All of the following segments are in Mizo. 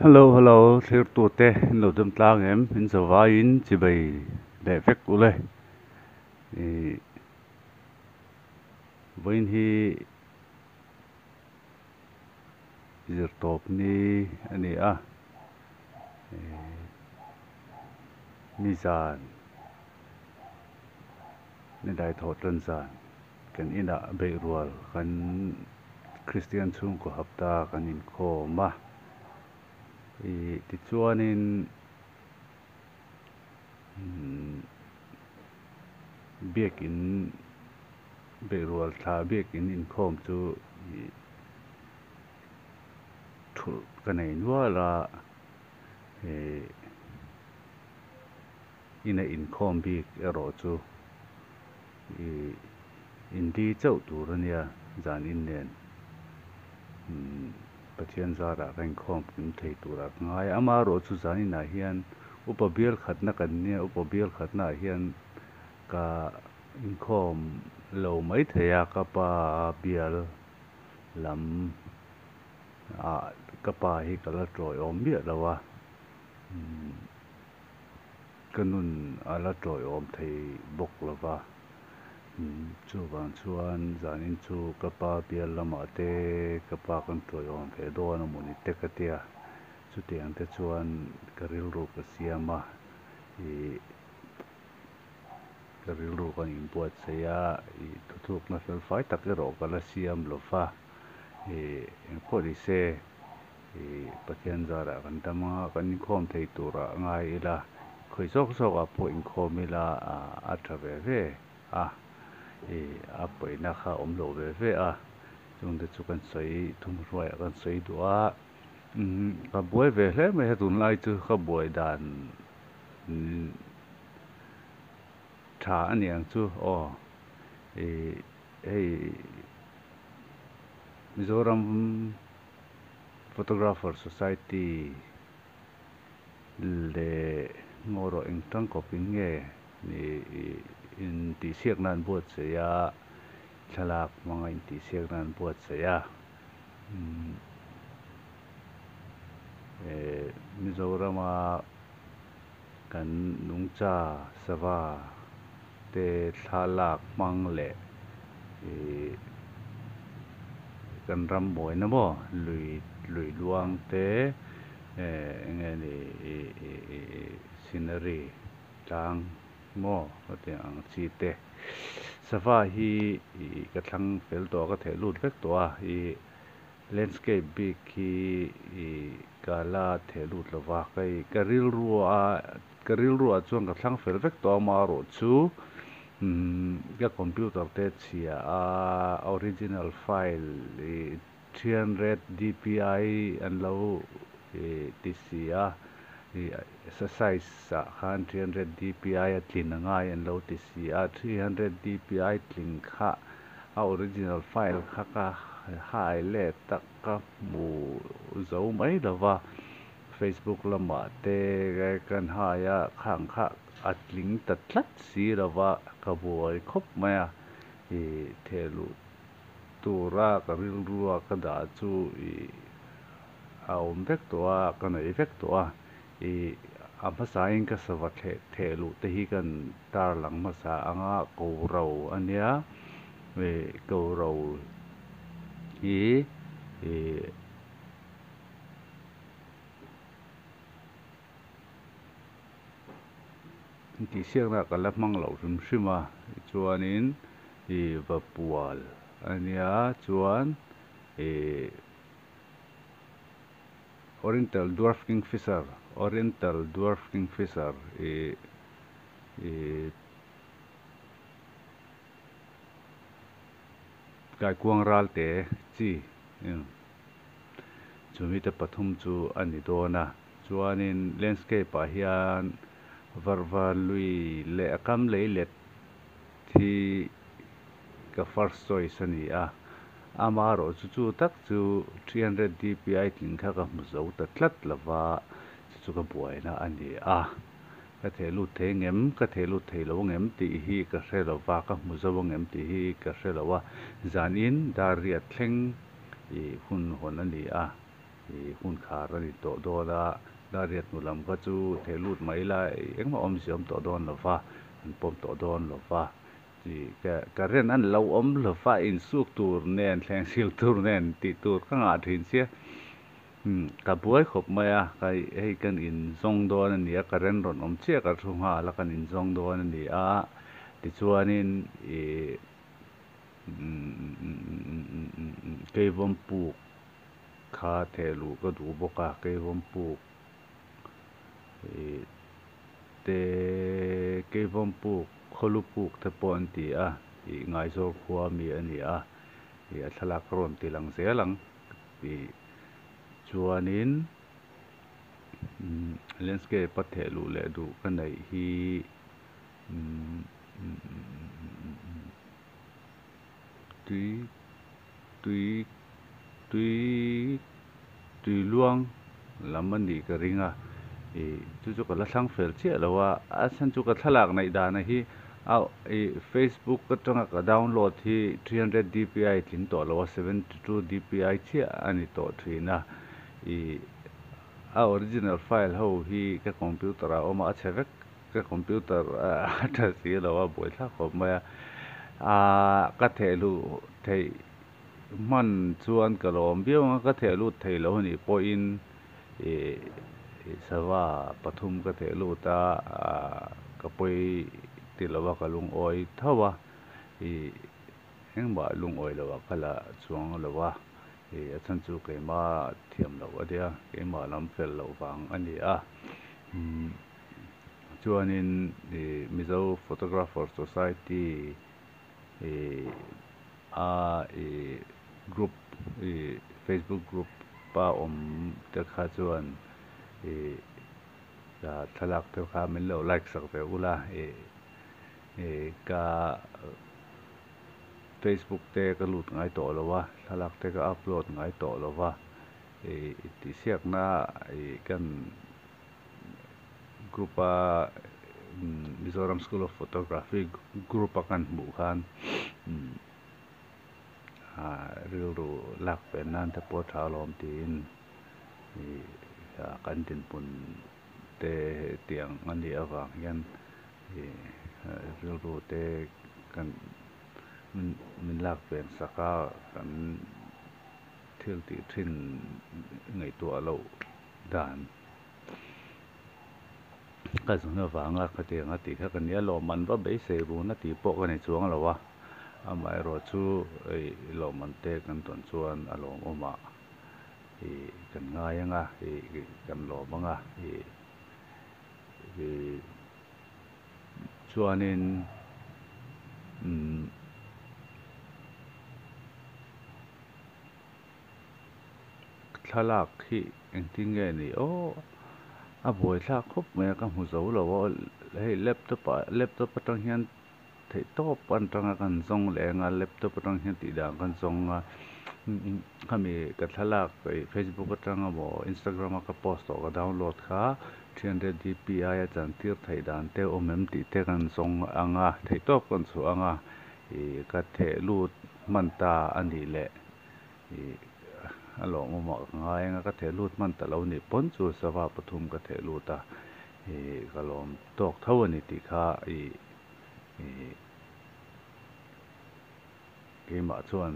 Hello hello thlirtute in lo dam tlang em in zavaiin chibai leh vek ule ih vawiin hi zirtawp ni a ni a ih nizan ni daithawh tan zan kan inah beih rual kan Kristian chhungkaw hapta kan inkhawm a. Ih tichuanin umm biakin beihrual thla biakin inkhawm chu ih thulh ka nei nual a ih ina inkhawm bik erawh chu ih indi chauh tur a nia zan in nen umm. Pathian zarah ka inkhawm kim thei turah ka ngai a, amaherawhchu zan inah hian upa bial khatna kan nia, upa bial khatnaah hian ka inkhawm lo mai thei a, ka pa bial lam ah ka pa hi ka la tawiawm miah lo a, ka nun a la tawiawm thei bawk lo va. Chuvang chuan zanin chu ka pa bial lamah te ka pa kan tawiawm ve dawn a mawni te ka tia, chutiang te chuan ka rilru ka siam a, ih ka rilru kan inbuatsaih a, ih thuthlukna felfai tak erawh ka la siam lo va, ih engpawh ni se ih Pathian zarah kan dam anga kan inkhawm thei turah ngai ila, khawi zawk zawkah pawh inkhawm ila a tha ve ve. a, ih a pawihna kha a awm lo ve ve a, chungte chu kan sawi thumhruaiah kan sawi duh a, umm ka buai ve hle mai a tunlai chu ka buai dan tha a ni ang chu aw ih hei Mizoram Photographer Society leh ngaw rawh eng tangkawpin nge intihsiakna an buatsaih a, thlalak hmanga intihsiakna an buatsaih a, Mizorama kan nungcha sava te thlalak hmang leh kan ram mawina maw lui lui luang te eng nge ni scenery tlang maw hetiang ang chi te sava hi ih ka thlang fel tawh a ka theh lut vek tawh a ih landscape bik hi ih ka la theh lut lo va ka ih ka rilru a ka rilru ah chuan ka thlang fel vek tawh a amaherawhchu umm ka computer te chhia a original file ih 300 dpi an lo ti si a, size ah khan 300 dpi a tlin a ngai an lo ti si a, 300 dpi tling kha a original file kha ka hai let a ka hmu zo mai lo va, Facebook lamah te kan hai a khang kha a tling ta tlat si lo va ka buai khawp mai a, ih thehluh tura ka rilrua ka dah chu ih a awm vek tawh a, ka nei vek tawh a, ih a hmasain ka sava thleh theh luh te hi kan tarlang hmasa anga ko ro a nia, ih ko ro hi ih Intihsiakna ka la hmang loh hrim hrim a, chuanin ih Vapual a nia chuan ih Oriental Dwarf Kingfisher, Oriental Dwarf Kingfisher ih ih Kaikuang ralte chi chumi te pathum chu a ni dawn a. Chuanin landscape ah hian varva lui leh a kam lei let hi ka first choice a ni a, amaherawhchu chu tak chu 300 dpi tling kha ka hmu zo ta tlat lova chu chu ka buaina a ni a, ka theh lut thei ngem ka theh lut thei lo ngem tih hi ka hre lova ka hmu zo angem tih hi ka hre lo a, zanin dar riat thleng ih hun hawn a ni a. Ih hun khar a ni tawh dawn a, dar riat hnu lam kha chu theh lut mai ila engmah awmzia awm tawh dawn lo va, an pawm tawh dawn lo va. Ih current an lo awm lo va, insuk tur nen thleng sil tur nen tih tur ka ngah thin sia. Umm ka buai khawp mai a, ka hei kan inzawng dawn a ni a, current rawn awm chiah ka thu nghal a, kan inzawng dawn a ni a, tichuanin ih umm keivawm puk kha theh luh ka duh bawk a, keivawm puk ih te keivawm puk khawlu puk te pawh an ti a, ih Ngaizawr khua mi a ni a, ih a thlalak ka rawn ti lang zel ang. Tih chuanin landscape a theh luh leh duh ka neih hi tui tui tui tui luang lam a nih ka ring a ih chu chu ka la thlang fel chiah lo a a chhan chu ka thlalak neih dana hi a ih facebook atanga ka download hi 300 dpi tling tawh lo a 72 dpi chiah a ni tawh thin a ih a original file ho hi ka computer ah a awm a a chhe vek ka computer a tha si lo a buaithlak khawp mai a ah ka theh luh theih hman chuan ka lawm viau ang a ka theh lut thei lo anih pawhin ih sava pathum ka theh lut a ah ka pawi ti lo a ka lungawi tho a ih engmah lungawi lo ah ka la chuang lo a ih a chhan chu keimah thiam loh a nia keimah lam fel loh vang a ni a umm chuanin ih Mizo Photographer Society ih a ih group ih Facebook group a awm te kha chuan ih thlalak te kha min lo like sak ve ula ih ih ka Facebook te ka lut ngai tawh lo a thlalak te ka upload ngai tawh lo va ih tihsiakna ih kan group a Mizoram School of Photography group a kan hmuh khan rilru lak ve nan te pawh a tha alawm tiin ih kan dinhmun te tiang a nih avang hian ih rilru te kan min lak ven sak a kan thil tih thin ngaihtuah loh dan ka zun avanga khatiang a tih kha ka nia lawmman va beisei run a tih pawh ka ni chuang lo a amaherawh chu ih lawmman te kan tawn chuan a lawmawm ah ih kan ngai ang a ih kan lawm ang a ih ih chuanin umm. Thlalak hi engtin nge ni aw a buaithlak khawp mai a ka hmu zo lo a hei laptop ah laptop atang hian theih tawp atanga kan zawng leh ang a laptop atang hian tih dan kan zawng a khami ka thlalak ih facebook atang emaw instagram a ka post tawh ka download kha 300 dpi a chantir theih dan te awm em tih te kan zawng ang a theih tawp kan chhuah ang a ih ka theh lut hman ta a nih leh. Ih a lawmawm ah ka ngai ang a ka theh lut hman ta lo nih pawn chu sava pathum ka theh lut a ih ka lawm tawk tho a ni tih kha ih ih keimah chuan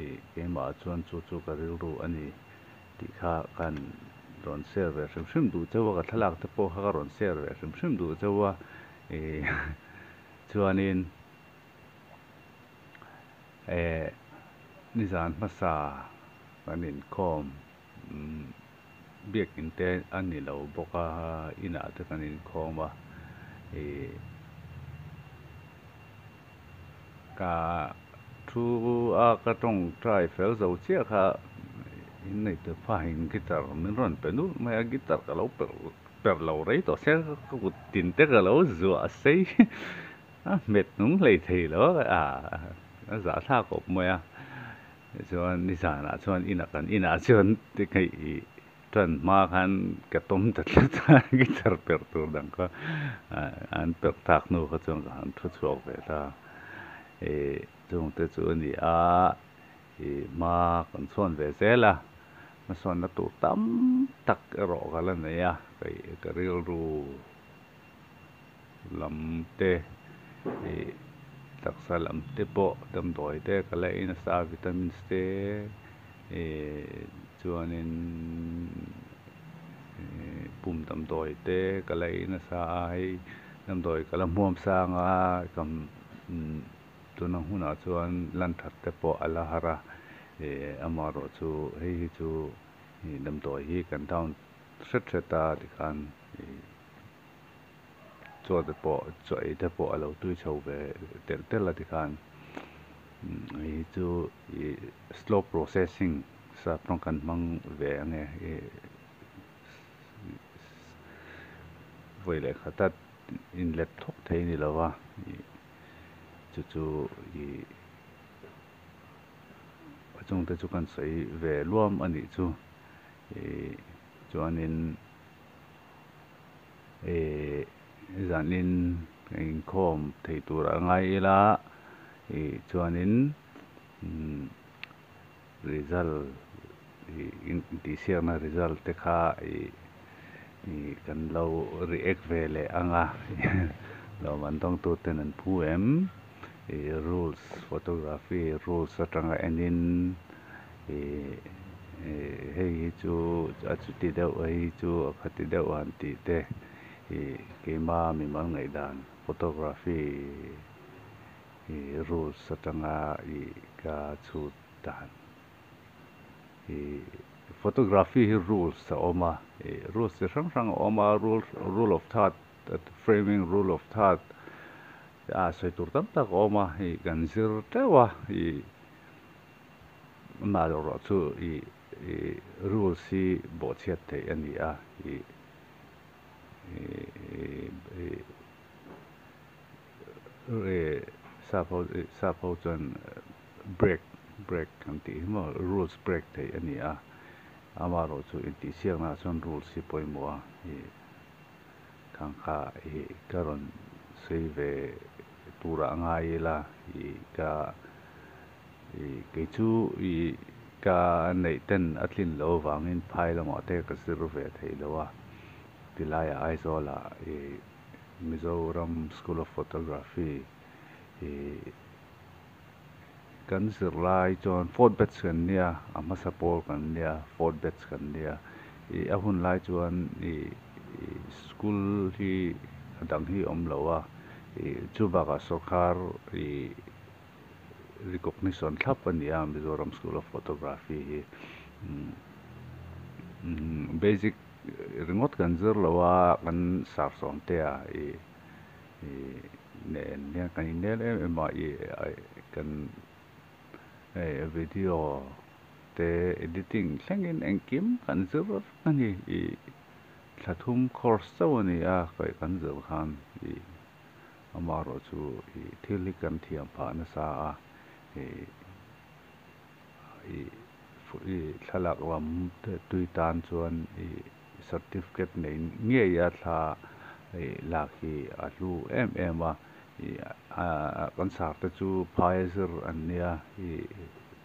ih keimah chuan chu chu ka rilru a ni tih kha kan rawn share ve hrim hrim duh chauh a ka thlalak te pawh kha ka rawn share ve hrim hrim duh chauh a ih chuanin. Eh nizan hmasa kan inkhawm biakin te a ni lo bawk a inah te kan inkhawm a ih ka thu a ka tawngtai fel zo chiah kha inneih faiin guitar min rawn pe nulh mai a guitar ka lo perh lo rei tawh sia ka kut tin te ka lo zuah sei. A hmet nung hlei thei lo a, a zahthlak khawp mai a. Tichuan nizanah chuan inah kan inah chuan hei ih tan hma khan ka tawm ta tlat a, guitar perh tur dang kha an perh tak hnu kha chuan ka han thu chhuak ve ta. Ih chungte chu a ni a, ih hma kan chhuan ve zel a. Hmasawnna tur tam tak erawh ka la nei a, ka rilru lam te ih taksa lam te pawh damdawi te ka la ei nasa a vitamins te ih chuanin ih pum damdawi te ka la ei nasa a hei damdawi ka la hmuam sang a kam tuna hunah chuan lan that te pawh a la har a ih amaherawh chu hei hi chu ih damdawi hi kan down hret hret a tikhan ih chaw te pawh chaw ei te pawh a lo tui chho ve telh telh a tikhan hei hi chu ih slow processing sap rawng kan hmang ve ang e ih vawi leh khata inlet thawk thei a ni lo va ih chu chu ih a chungte chu kan sawi ve luam a nih chu ih chuanin ih zanin inkhawm thei tur a ngai ila ih chuanin umm result ih intihsiakna result te kha ih ih kan lo react ve leh ang a lawm an dawngtu ten an phu em ih rules photography rules atanga enin ih hei hi chu a chuti deuh hei hi chu a khati deuh han tih te ih keima mimal ngaihdan photography ih rules atanga ih ka chhut dan ih photography hi rules a awm a ih rules chi hrang hrang a awm a rule rule of third framing rule of third a sawi tur tam tak a awm a ih kan zir teuh a ih amaherawh chu ih ih rules hi bawhchhiat theih a ni a ih ih ih sap ho sap ho chuan break break an tih hi maw rules break theih a ni a amaherawh chu intihsiakna ah chuan rules hi pawimawh a ih khang kha ih ka rawn sawi ve turah ngai ila ih ka ih kei chu ih ka neih ten a tlin loh avangin phai lamah te ka zir ve theih loh a tilaiah Aizawlah ih Mizoram School of Photography ih kan zir lai chuan fourth batch kan nia a hmasa pawl kan nia fourth batch kan nia ih a hun lai chuan ih ih school hi a dang hi a awm lo a ih chu bakah sawrkar ih recognition thlap a ni a Mizoram School of Photography hi umm basic ringawt kan zir lo a kan sarsawm te a ih ih nen hian kan innel em em a ih kan hei video te editing thlengin engkim kan zir vek a ni ih thla thum course chauh a ni a kan zir khan ih amaherawh chu ih thil hi kan thiam phah nasa a ih ih ih thlalak lam tui tan chuan ih certificate nei ngei a thla ih lak hi a hlu em em a ih ah kan sar te chu phai a zir an nia ih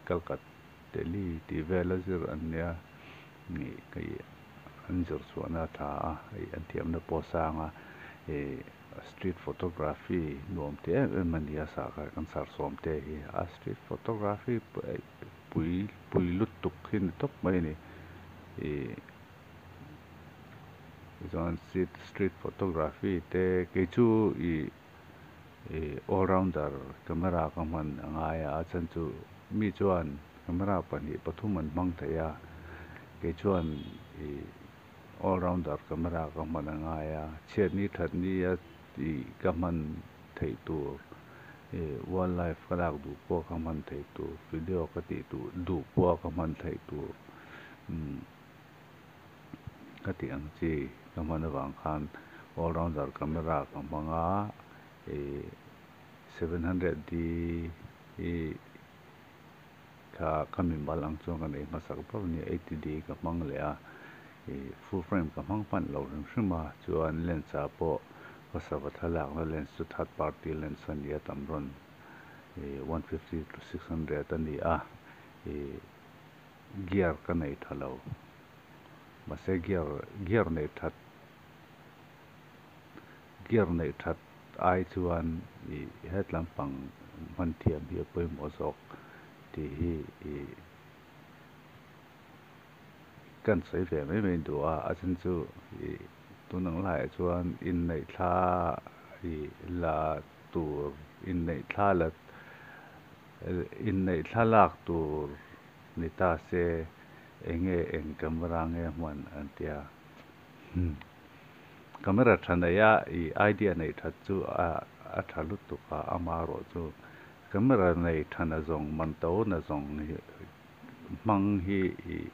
Calcutta Delhi tih vel a zir an nia ih ih an zir chhuahna a tha a ih an thiamna pawh a sang a ih street photography nuam tih em em a ni a kan sar sawm te hi a street photography pui pui lutuk hi ni tawp mai a ni ih chuan street photography te kei chu ih ih all rounder camera ka hman a ngai a a chhan chu mi chuan camera pahnih pathum an hmang thei a kei chuan ih all rounder camera ka hman a ngai a chhiatni thatni a ih ka hman theih tur ih wildlife ka lak duh pawh ka hman theih tur video ka tih duh duh pawh ka hman theih tur umm ka tih ang chi ka hman avang khan all rounder camera ka hmang a ih 700 D hi kha ka mimal ang chuan ka nei hmasak ber a ni 80 D ka hmang leh a ih full frame ka hmang hman lo hrim hrim a chuan lens ah pawh ka sava thlalakna lens chu third party lens a ni a Tamron ih 150 to 600 a ni a ih. gear ka nei tha lo mahse gear gear neih that gear neih that ai chuan ih het lampang hman thiam hi a pawimawh zawk tih hi ih kan sawi ve mai mai duh a a then chu ih tun ang laiah chuan inneih thla ih la tur inneih thla la inneih thla lak tur ni ta se eng nge eng camera nge hman an tia camera tha neih a ih idea neih that chu a a tha lutuk a amaherawh chu camera nei tha na zawng man to na zawng hi hmang hi ih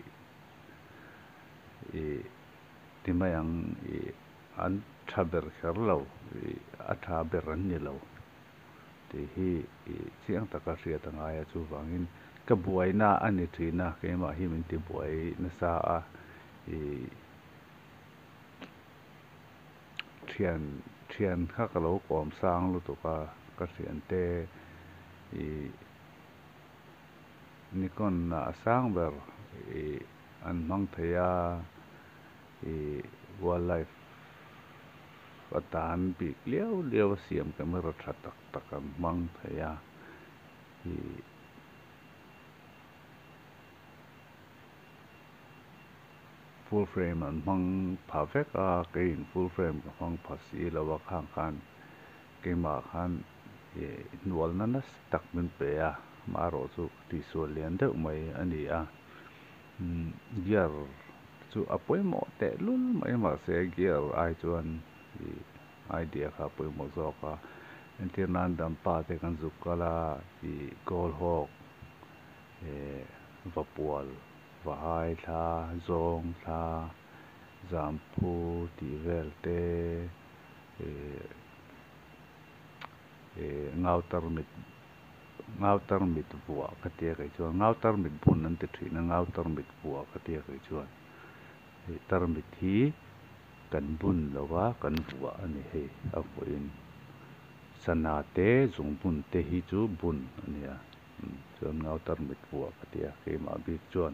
ih ti mai ang ih an tha ber kher lo ih a tha ber an ni lo tih hi ih chiang taka hriat a ngai a chuvangin ka buaina a ni thin a keimah hi min ti buai nasa a ih thian thian kha ka lo kawm sang lutuk a ka thiante ih Nikon ah a sang ber ih an hmang thei a ih wildlife atan bik liau liau a siam camera tha tak tak an hmang thei a ih full frame an hmang pha vek a keiin full frame ka hmang pha si lo a khang khan keimah khan ih hnualna nasa tak min pe a amaherawhchu ka tihsual lian deuh mai a ni a umm gear chu a pawimawh teh lul mai mahse gear ai chuan ih idea kha a pawimawh zawk a entir nan dampa te kan zuk kal a ih kawl hawk eh vapual vahai thla zawng thla zamphu tih vel te ih ih ngau tarmit ngau tarmit vuah ka tia kei chuan ngau tarmit bun an ti thin a ngau tarmit vuah ka tia kei chuan hei tarmit hi kan bun lo va kan vuah a ni hei a vuahin sana te zungbun te hi chu bun a ni a chuan ngau tarmit vuah ka tia keimah bik chuan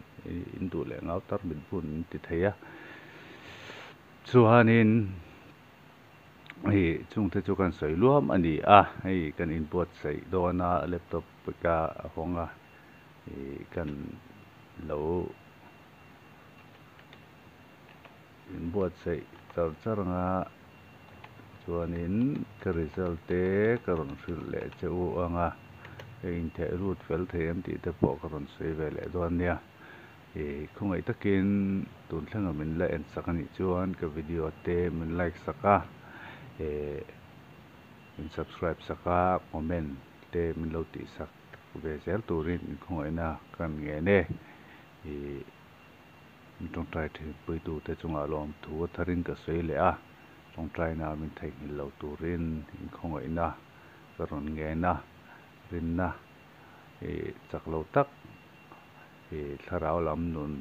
in duh leh ngau tarmit bun an ti thei a chuanin Hei chungte chu kan sawi luam a ni a, hei kan inbuatsaih dawn a laptop ka hawng a ih kan lo inbuatsaih char char ang a chuanin ka result te ka rawn hrilh leh che u ang a, ka intheh lut fel thei em tih te pawh ka rawn sawi ve leh dawn nia. Ih khawngaih takin tun thlenga min la en sak anih chuan ka video te min like sak a, ih min subscribe sak a, comment te min lo tih sak ve zel turin inkhawngaihna kan ngen e. Ih min tawngtai thinpui tute chungah lawmthu a tharin ka sawi leh a, tawngtaina min theihnghilh lo turin inkhawngaihna ka rawn ngen a, rinna ih chak lo tak. Ih thlarau lam nun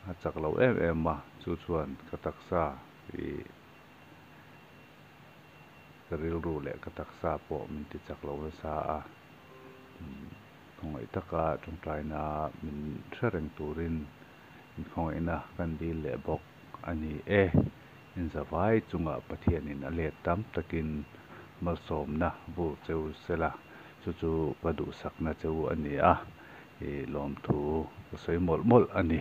a chak lo em em a, chu chuan ka taksa ih ka rilru leh ka taksa pawh min ti chak lo nasa a, khawngaih taka tawngtaina min hre reng turin inkhawngaihna kan dil leh bawk a ni e. Inzavai chungah Pathianin a let tam takin malsawmna vur cheu sela, chu chu ka duhsakna cheu a ni a, ih lawmthu ka sawi mawlh mawlh a ni.